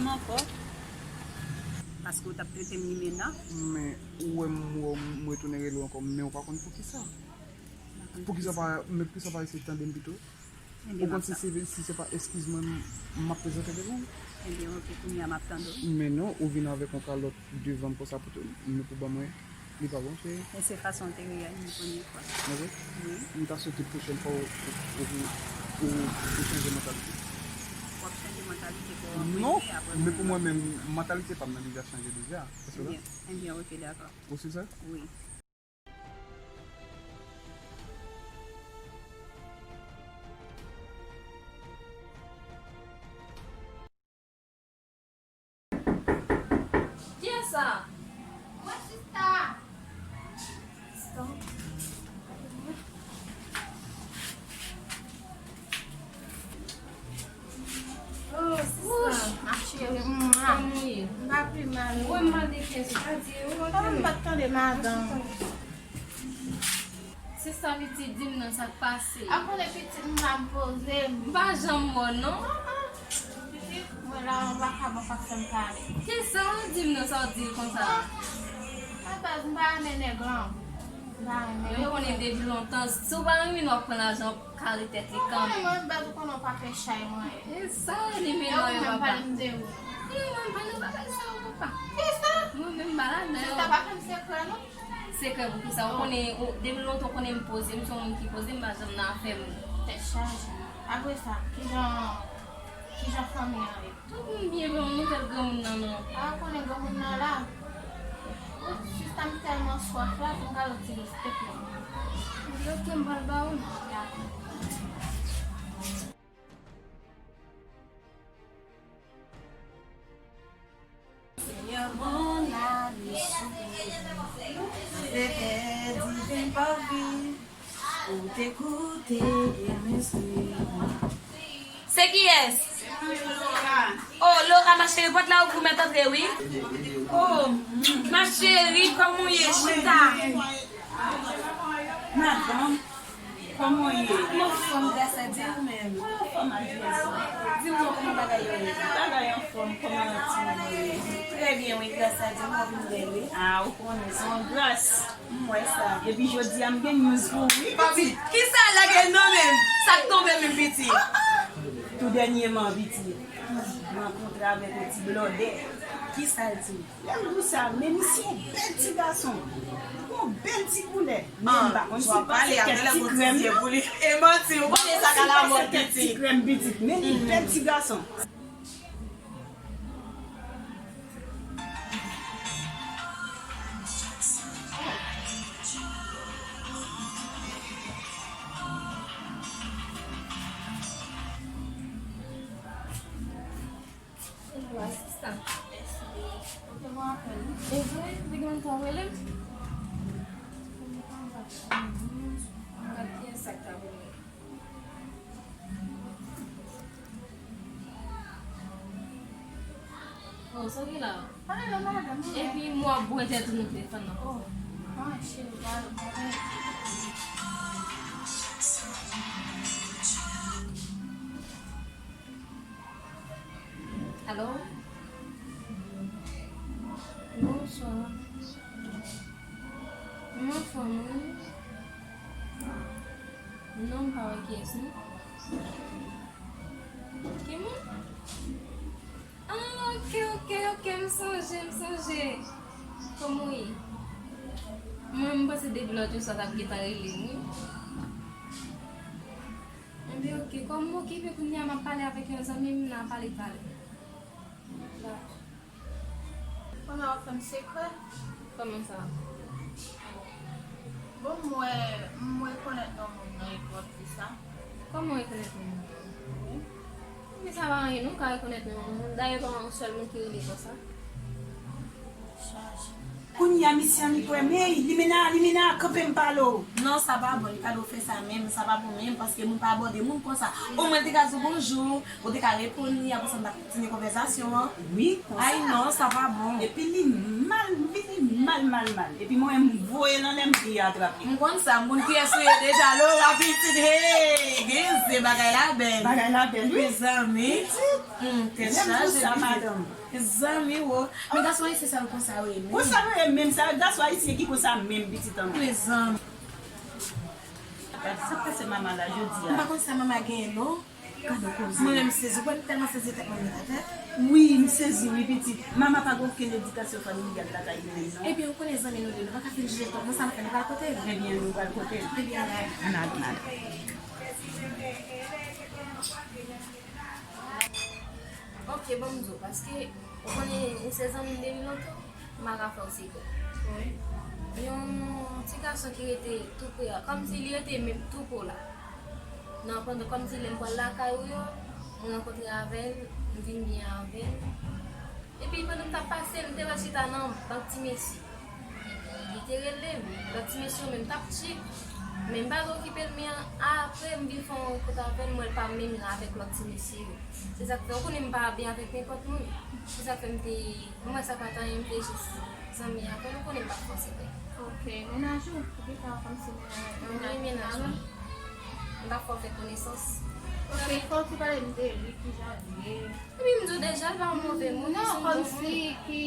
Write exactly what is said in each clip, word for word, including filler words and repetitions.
Ankò, paske w t ap trete m limena. Men ou wè m, ou wè m retounen rele w ankò, men ou pa konn poukisa. Poukisa w pa, men poukisa w pa eseye tande m pito? Ou konn si se, si se pa eskiz mwen m ap prezante devan w? Ebyen, oke, kounye a m ap tande w. Men non, ou vin avèk yon kalòt devan m konsa pou tou, men pou ban mwen, li pa bon, cheri. Men se fason w te reyaji premye fwa. Mwen vre? Wi. M ta swete pwochèn fwa ou, ou, ou, ou, ou chanje mantalite. W ap chanje mantalite pou w Non, men pou mwen menm, mantalite pa m nan deja chanje deja. Èske w la? Ebyen, ebyen, oke, dakò. Ou si sa? Wi. Kiyès sa? Mwen, sista. Sista. Oh, sista. Wouch, ma chérie, mwa. Kòman w ye? M pa pi mal. Ou wè m mal de kè, se pa di ou. Oh, m pa t tande madanm. Sista, pitit, di m non sa k pase. A konnen pitit m la m poze m. M pa janm wè w non. Ah, ah. Pitit, mwen la, mwen pa ka bon pa fè m pale. Kisa w di m non sa w di l konsa? Ah, baz, m pa renmen nèg lan. M pa renmen. Men w konnen depi lontan, si w pa renmen l, w ap pran lajan, w ap kale tèt li kanmenm. Mwen, baz, ou konnen w pa fè chay mwen. E sa, li men non yo papa. Pale m de ou. E mwen, m pa nan bagay sa yo papa. Kisa? Mwen menm, m pa ladan yo. Sista, pa fè m sekrè non. Sekrè pou kisa? Ou konnen, ou, depi lontan ou konnen m poze, m se yon moun ki poze, m pa janm nan afè moun. Tèt chaje. Apre sa, kijan, kijan fanmi an ye? Tout moun byen, men ou tèt granmoun nan non. A, ou konnen granmoun nan la. Ou, sista, m tèlman swaf la, fò m gade yon ti dlo steak la. Li oke, m pral ba ou. Dakò. Senyè, mon âme est souffrée. Mwen te pèdi ven pa vi. Ou te koute gen mistri. Se kiyès? Oh, Laura, ma chérie, pòt la ouvri, mèt antre, wi. Oh, ma chérie, kòman w ye, chita? Madanm, kòman w ye? M anfòm, gras a Dye, ou menm? Mwen anfòm ak Jezi. Di m non, kòman bagay yo ye? Bagay anfòm, kòman timoun yo ye? Trè byen, wi, gras a Dye, mwen vin bèl, wi. Ah, ou konnen, se yon gras. M wè sa. Epi jodi a, m gen news pou ou, wi, pitit. Kisa l lage nan men m? Sa k tonbe menm, pitit? Tou dènyèman, pitit, m rankontre avèk yon ti blòdè. Kisa l di? Lè m di w sa, men misye yon bèl ti gason. Yon bèl ti koulè. Men m pa konn si l pase kèk ti krèm. E manti, ou konnen sa ka la mòd, pitit. Kèk ti krèm, pitit. Men li bèl ti gason. Hello, sista. E vre, li gen tan rele m? Gad kiyès sa k ta rele. Oh, sa w gen la? Pale non, madanm. Epi mwen ap bwè tèt ou nan telefòn nan. Oh, ah, cheri, pale, pale. Alo? Bonswa. M anfòm, wi. Non, m pa wè kiyès, non. Ki moun? Ah, oke, oke, oke, m sonje, m sonje. Kòman w ye? Mwen, m panse depi lòt jou sa t ap gentan rele m, wi. Enben, oke, kòm m okipe kounye a, m ap pale avèk yon zanmi m, n a pale talè. Dakò. Kòman w ap fè m sekrè? Kòman sa? Bon, m wè, m rekonèt non moun nan epòt li sa. Kòman w rekonèt non moun? Wi. Men sa pa anyen non, w ka rekonèt non moun. Dayè, pa yon sèl moun ki rele konsa. Chaje. Kounye a misye annik wè m, ey, Limena, Limena, kanpe m pale w. Non, sa pa bon, li pa dwe fè sa menm, sa pa bon menm, paske moun pa abòde moun konsa. Omwen l te ka di w bonjou, ou te ka reponn li, apre sa n t ap kontinye konvèsasyon an. Wi, konsa. Ay non, sa pa bon. Epi li mal, li mal, mal, mal. Epi mwen, m voye l anlè, m vire atrape. M konn sa, m konn kiyès ou ye deja, Laura pitit, hey, gen ze bagay la bèl. Bagay la bèl, wi. Mezanmi. Pitit. Hmm, tèt chaje, pitit. Zanmi, wo. Men gason ayisyen sa l konsa yo ye menm. Konsa yo ye menm, sa gason ayisyen ki konsa menm, pitit an mwen. Men zanmi. Gad sa k pase mama la jodi a. M pa konn sa mama genyen non. Gade koze. Mwen menm sezi, mwen tèlman sezi tèt mwen met atè. Wi, m sezi wi pitit. Mama pa gen okenn edikasyon familyal lakay li menm non. Ebyen ou konnen zanmi nou de, nou pa ka fin jije l konsa, nou fè nou pral kote l. Ebyen nou pral kote l. Ebyen ann al. Ann al, ann al. Ok, ban m di w, paske ou konnen ou se zanmi m depi lontan, m pa ka fè w sekrè. Wi. Yon ti gason ki rete tou pre a, kòmsi li rete menm tou pre w la. Nan pandan, kòmsi lè m pral lakay ou yo, m rankontre avè l, m vin byen avè l. Epi pandan m t ap pase, m te wè l chita nan bank ti mesye. Epi li te rele m, lòt ti mesye yo menm t ap tchik. Men m pa t okipe l, men apre m vin fè yon rankont avè l, m wè l pa menm jan avèk lòt ti mesye yo. Se sa k fè, ou konnen m pa byen avèk nenpòt moun. Se sa k fè m te, m wè sa pa t anyen, m te jis zanmi avè l, ou konnen m p ap fòse kè. Ok, mennaj ou? Poukisa w kòmsi mennaj ou? Wi, mennaj mwen. M p ap fè w fè konesans. Ok, fò w ti pale m de li, kijan l ye. Epi m di w deja, l pa yon move moun, li se yon bon moun. Non, kòmsi ki,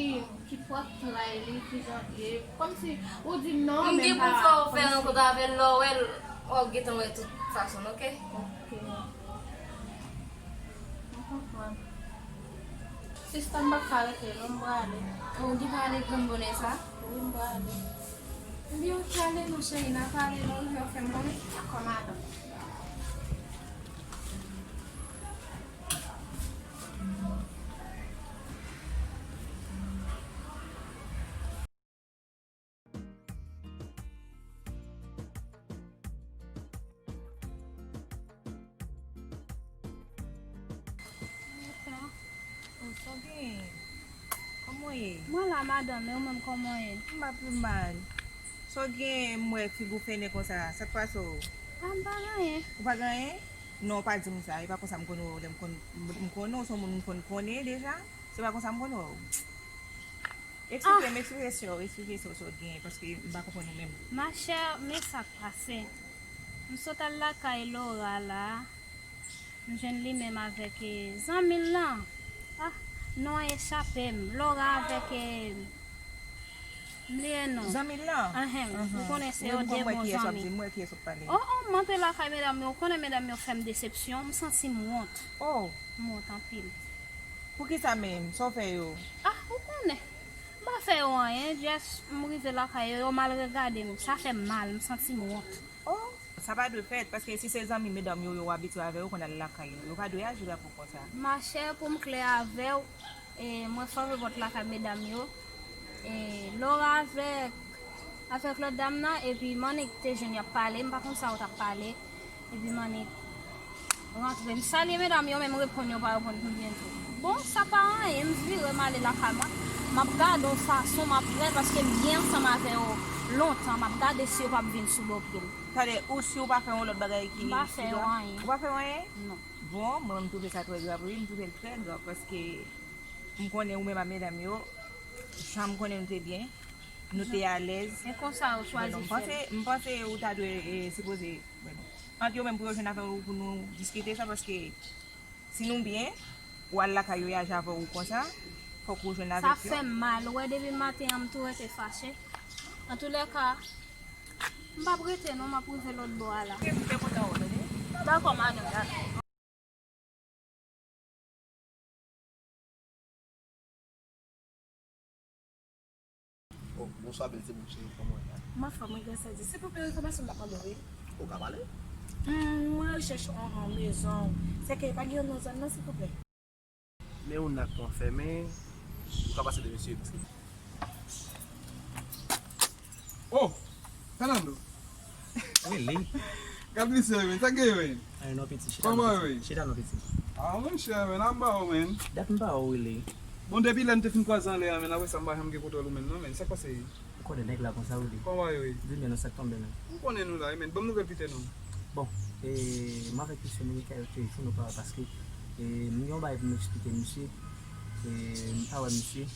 ki pòtray li, kijan l ye. Kòmsi, ou di m non, men m pa, kòmsi. M gen pou fè w fè rankont avè l, lè w wè l, w ap gentan wè tout fason l, ok? Ok. M konprann. Sista, m p ap ka rete non, m prale. Ou gen prale grann bonè sa? Wi, m prale. Ebyen, ok, ale non, cheri, n a pale, lè w rive, w fè m konnen. Dakò, madanm. Sa w genyen? Kòman w ye? Mwen la, madanm, e ou menm, kòman w ye? M pa pi mal. Sa w genyen, m wè figi w fennen konsa, sa k pase w? A, m pa gen anyen. Ou pa gen anyen? Non, w pa di m sa, e pa konsa m konnen w, lè m konn, m konnen w se yon moun m konn konnen deja, se pa konsa m konnen w. Eksplike m, eksplike sè w, eksplike sè w, sa w genyen, paske m pa konprann ou menm. Ma chère, men sa k pase. M sot al lakay Laura la, m jwenn li menm avèk, eh, zanmi l lan. Ah, non an echape m. Laura avèk, eh, m bliye non. Zanmi l lan? Enhen, ou konnen se yo de bon zanmi. M wè kiyès w ap di, m wè kiyès w ap pale. Oh, oh, m antre lakay medam yo, ou konnen medam yo fè m desepsyon, m santi m wont. Oh. M wont anpil. Poukisa menm? Sa w fè yo? Ah, ou konnen. M pa fè yo anyen, just m rive lakay yo, yo mal regade m. Sa fè m mal, m santi m wont. Oh, sa pa dwe fèt, paske si se zanmi medam yo, yo abitye avè yo, konn al lakay yo. Yo pa dwe aji avè w konsa. Ma chère, pou m klè avè w, e, mwen fè repòt lakay medam yo. E, Laura avèk, avèk lòt dam nan, epi m annik te jwenn y ap pale, m pa konn sa yo t ap pale. Epi m annik rantre. M salye medam yo, men m reponn yo pa reponn pou m byen tou. Bon, sa pa anyen, m vire m ale lakay mwen. M ap gade yon fason, m ap wè, paske m byen ansanm avè yo lontan. M ap gade si yo p ap vin sou do pye m. Tande, ou si w pa fè yon lòt bagay ki sou do a? M pa fè yo anyen. Ou pa fè yo anyen? Non. Bon, mwen, m twouve sa trè grav, wi, m twouve l trè grav, paske m konnen ou menm ak medam yo, jan m konnen nou te byen, nou te alèz. E konsa yo chwazi fè l. Bon, m panse, m panse ou ta dwe, e, sipoze, bon, ant yo menm pou yo jwenn avè w pou nou diskite sa, paske si nou byen, ou al lakay yo, y aji avè w konsa, fòk ou jwenn avèk yo. Sa fè m mal, ou wè depi maten an m tou rete fache. Antoulèka, m p ap rete non, m ap rive lòt bò a la. Ok, m te kontan wè w, tande. Dakò, madanm, dakò. Oh, bonswa, bèl ti moun cheri, kòman w ye? M anfòm, wi, grasadi. Silvouplè, enfòmasyon m t ap mande w, wi. Ou ka pale? Hmm, mwen rechèch yon, yon mezon. Sèke pa gen youn nan zòn nan, silvouplè? Men ou nan kò fèmen, ou ka pase de mesye, paske. Oh! Fernando! Wi, li. Gad misye, men, sa k gen, men? Ay, non, piti, chita non, piti. Kòman, men? Chita non, piti. Ah, monchè, men, anba w, men. Dat m pa wè w, wi, li. Bon, depi lè n te fin kwaze anlè a, men apre sa, m pa janm gen kontwòl ou menm non, men sa k pase? Ou konnen nèg la konsa ou ye. Kòman yo ye? Di men non, sa k tonbe menm? M konnen nou la wi, men ban m nouvèl Pite non. Bon, e, m avèk misye nou gen kèk jou nou pa wè paske, e, m gen yon bagay pou m eksplike misye. E, m pa wè misye.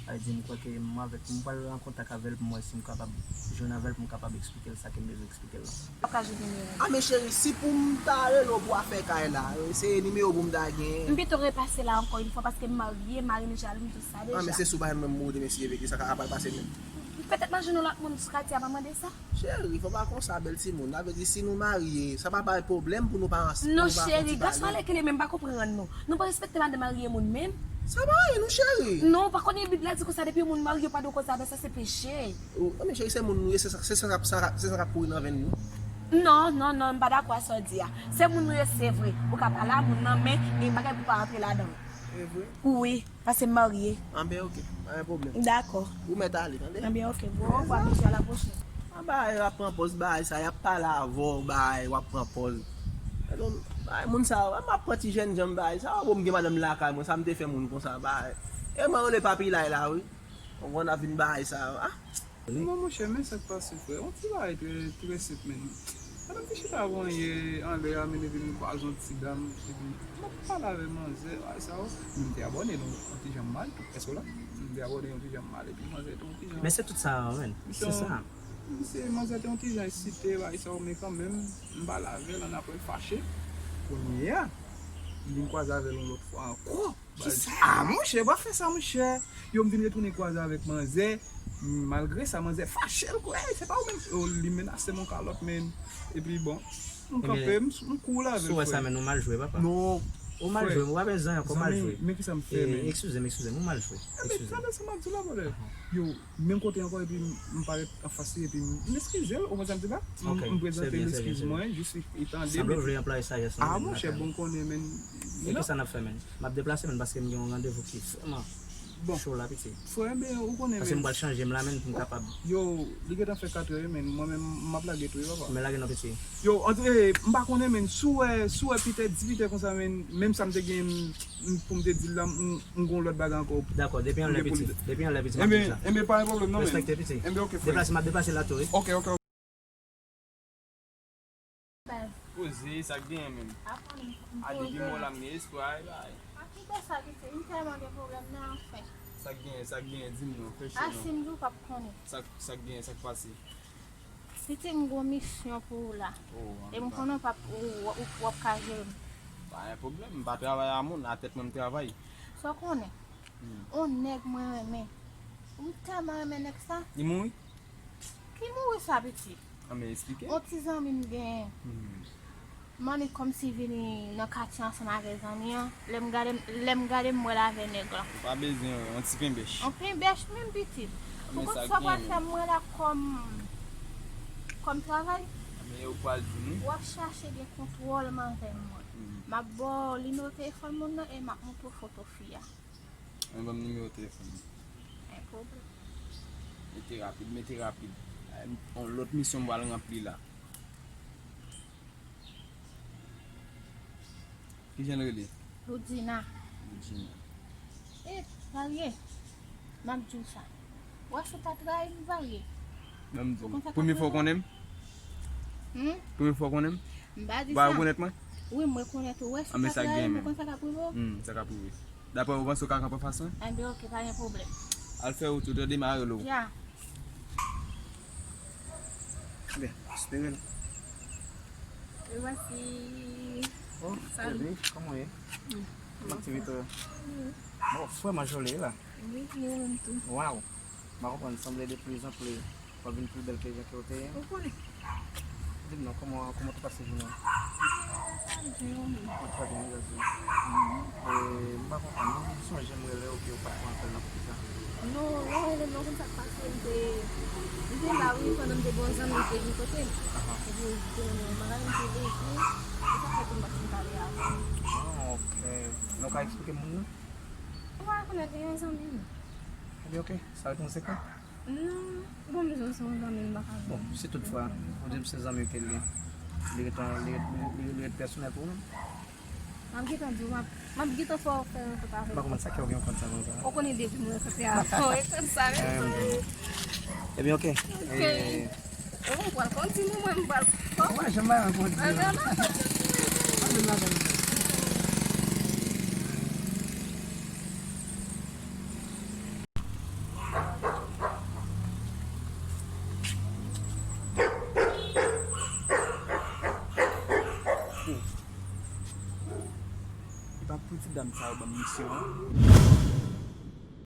Sa vle di m kwè ke m avèk, m pral an kontak avè l pou m wè si m kapab jwenn avè l pou m kapab eksplike l sa ke m bezwen eksplike l la. Ou ka jwenn nimewo m. A men cheri, si pou m ta rele w pou afè kay la, se nimewo pou m ta genyen. M pito repase la ankò yon fwa paske m marye, mari m jalou, m di w sa deja. A men se sou bagay mwen m moute mesye veke sa ka apal pase menm. Petèt m al jwenn yon lòt moun sou katye a, pa mande sa. Cheri, fò pa konsa bèl timoun. Sa vle di si nou marye, sa pa bay pwoblèm pou nou pa ansanm. Non cheri, gason ale kile menm pa konprann nou. Nou pa respekte madanm marye moun menm. Sa pa anyen non cheri. Non, ou pa konnen Bib la di konsa depi yon moun marye ou pa dwe koze avè l, sa se peche. Ou, men cheri, se moun nou ye, se sa, se sa, sa, se sa k ap kouri nan venn nou. Non, non, non, m pa dakò a sa w di a. Se moun nou ye, se vre. Ou ka pale a moun nan, men gen bagay pou pa rantre ladan l. E vre? Wi, paske m marye. Anben, oke, pa gen pwoblèm. Dakò. Ou mèt ale, tande? Anben, oke, bon, au revoir, mesye, à la prochaine. An bagay, w ap pran pòz bagay sa, y ap pale avè w, bagay, w ap pran pòz. Gade yon bagay, moun sa yo, m ap pran ti jènjan bagay sa, bon, m gen madanm lakay mwen, sa m te fè moun konsa, bagay. E mwen rele papi lay la, wi. Ou konn ap vin bagay sa yo, a. Non, monchè, men sa k pase, frè. Yon ti bagay trè, trè senp, men. Pandan m te chita avè w yè anlè a, men epi m kwaze yon ti dam, epi m ap pale avè manzè, bagay sa yo. Men m te abòne l yon ti jan mal tou. Èske w la? M te abòne l yon ti jan mal, epi manzè te yon ti jan. Men se tout sa, men. Se sa. Misye, manzè te yon ti jan esite, bagay sa yo, men kanmenm, m pale avè l, annapre l fache. Kounye a, m vin kwaze avè l yon lòt fwa ankò. Kisa? A, monchè, pa fè sa, monchè. Yo, m vin retounen kwaze avèk manzè. Malgre sa, manzè fache l, kwè, se pa ou menm. Yo, li menase m yon kalòt, men. Epi, bon, m kanpe, m, m koul avè l, frè. Si w wè sa, men, ou mal jwe, papa. Non. Ou mal jwe, ou pa bezwen ankò mal jwe. Men kisa m fè, men? Eskize m, eskize m, ou mal jwe. Eskize m. Tande sa m ap di w la, brother. Yo, menm kote ankò, epi m parèt anfas li, epi m eskize l, ou konprann sa m di la? M prezante l eskiz mwen, jis li tande m. Sanble w vle anplwaye sajès la. A, monchè, bon, konnen, men. E kisa n ap fè, men? M ap deplase, men, paske m gen yon randevou ki vrèman cho la, piti. Frè, men, ou konnen, men. Paske m pral chanje m la, men, pou m kapab. Yo, li gentan fè katrè, men, mwen menm, m ap lage tou, wi, papa. Men lage non, piti. Yo, antre, m pa konnen, men, si w wè, si w wè Pitè, di Pitè konsa, men, menm sa m te gen, m, pou m te di l la, m, m gon lòt bagay ankò. Dakò, depi anlè piti, depi anlè piti, m ap di sa. Enben, enben, pa gen pwoblèm, non, men. Respekte, piti. Enben, oke, frè. Deplase, m ap deplase la tou, wi. Oke, oke. Poze, sa k genyen menm? A konnen m poze. A, depi mwen la, m gen espwa, ay, bay. A kite sa, kite, m tèlman gen pwoblèm nan, anfen. Sa k genyen, sa k genyen, di m non, fresh non. A si m di w p ap konnen. Sa, sa k genyen, sa k pase? Pitit, m gon misyon pou ou la. Oh, e m konnen w p ap, ou, ou, w ap ka jere m. Pa gen pwoblèm, m pa travay a moun, a tèt mwen m travay. Sa w konnen? Hmm. On nèg mwen renmen. M tèlman renmen nèg sa. Li mouri? Ki mouri sa, pitit? An, men eksplike. On ti zanmi m genyen. Hmm. M annik kòmsi vini nan katye ansanm avè zanmi an. Lè m gade, lè m gade m wè l avè nèg lan. Ou pa bezwen, on ti penbèch. On penbèch menm, pitit. Ou konn sa w pral fè m wè la kòm, kòm travay? Men ou pral di nou. W ap chache gen kontwòl m avè mwen. Hmm. M ap ba w nimewo telefòn moun nan e m ap montre w foto fi a. Mwen ban m nimewo telefòn li. Gen pwoblèm. Mete rapid, mete rapid. Ay, on lòt misyon m pral ranpli la. Kijan l rele? Loudina. Loudina. E, Varye, m ap di w sa. W ap fè ta trayi m, Varye. Ban m di w. Premye fwa w konnen m? Hmm? Premye fwa w konnen m? M pa di sa. Ou pa rekonèt mwen? Wi, m rekonèt ou. Wè, si w ta trayi m, ou konn sa k ap rive w? Hmm, sa k ap rive. Daprè ou, panse ou ka kanpe anfas mwen? Enben, oke, pa gen pwoblèm. Al fè wout ou, tande, m a rele w. Ya. Byen, espere l. E vwasi. Oh, salut. Baby, kòman w ye? Hmm. Kòman aktivite w yo? Hmm. Bon, vrèman joli la. Wi, e ou menm tou. Waw. M pa konprann, sanble de plus en plus w ap vin pi bèl ke jan ke w te ye. Ou konnen. Di m non, kòman, kòman w te pase jounen an? Sa byen, ou menm? Mwen trè byen, mèsi. E, m pa konprann, m sonje m rele w, ke w pa t pran apèl la, poukisa? Non, lè w rele m nan, konn sa k pase, m te, m te la, wi, pandan m te gen yon zanmi ki te vin kote m. Aha. Epi, m te nan yon bagay, m te leve, e sa fè ke m pa t fin pale avè w. Ah, ok. Men w ka eksplike m moun nan? Ou pa rekonèt li, yon zanmi m. Ebyen, ok. Sa ret mwen sekrè? Non, bon, m bezwen se yon zanmi m, m pa ka. Bon, si toutfwa, ou di m se zanmi w ke l ye, li ret, li ret, li, li, li ret pèsonèl pou ou menm? M ap gentan di w, m ap, m ap gentan fè w fè rankontre avè m. M pa konprann sa kè w gen kont sa konsa. Ou konnen depi m rankontre avè w, e kont sa menm. Ebyen, ok. Ok. Ou pral kontinye, mwen m pral. Wè, jan m pa rankontre. Ah, non, non, kontinye. E pa pou ti dam sa yo ban m misyon an.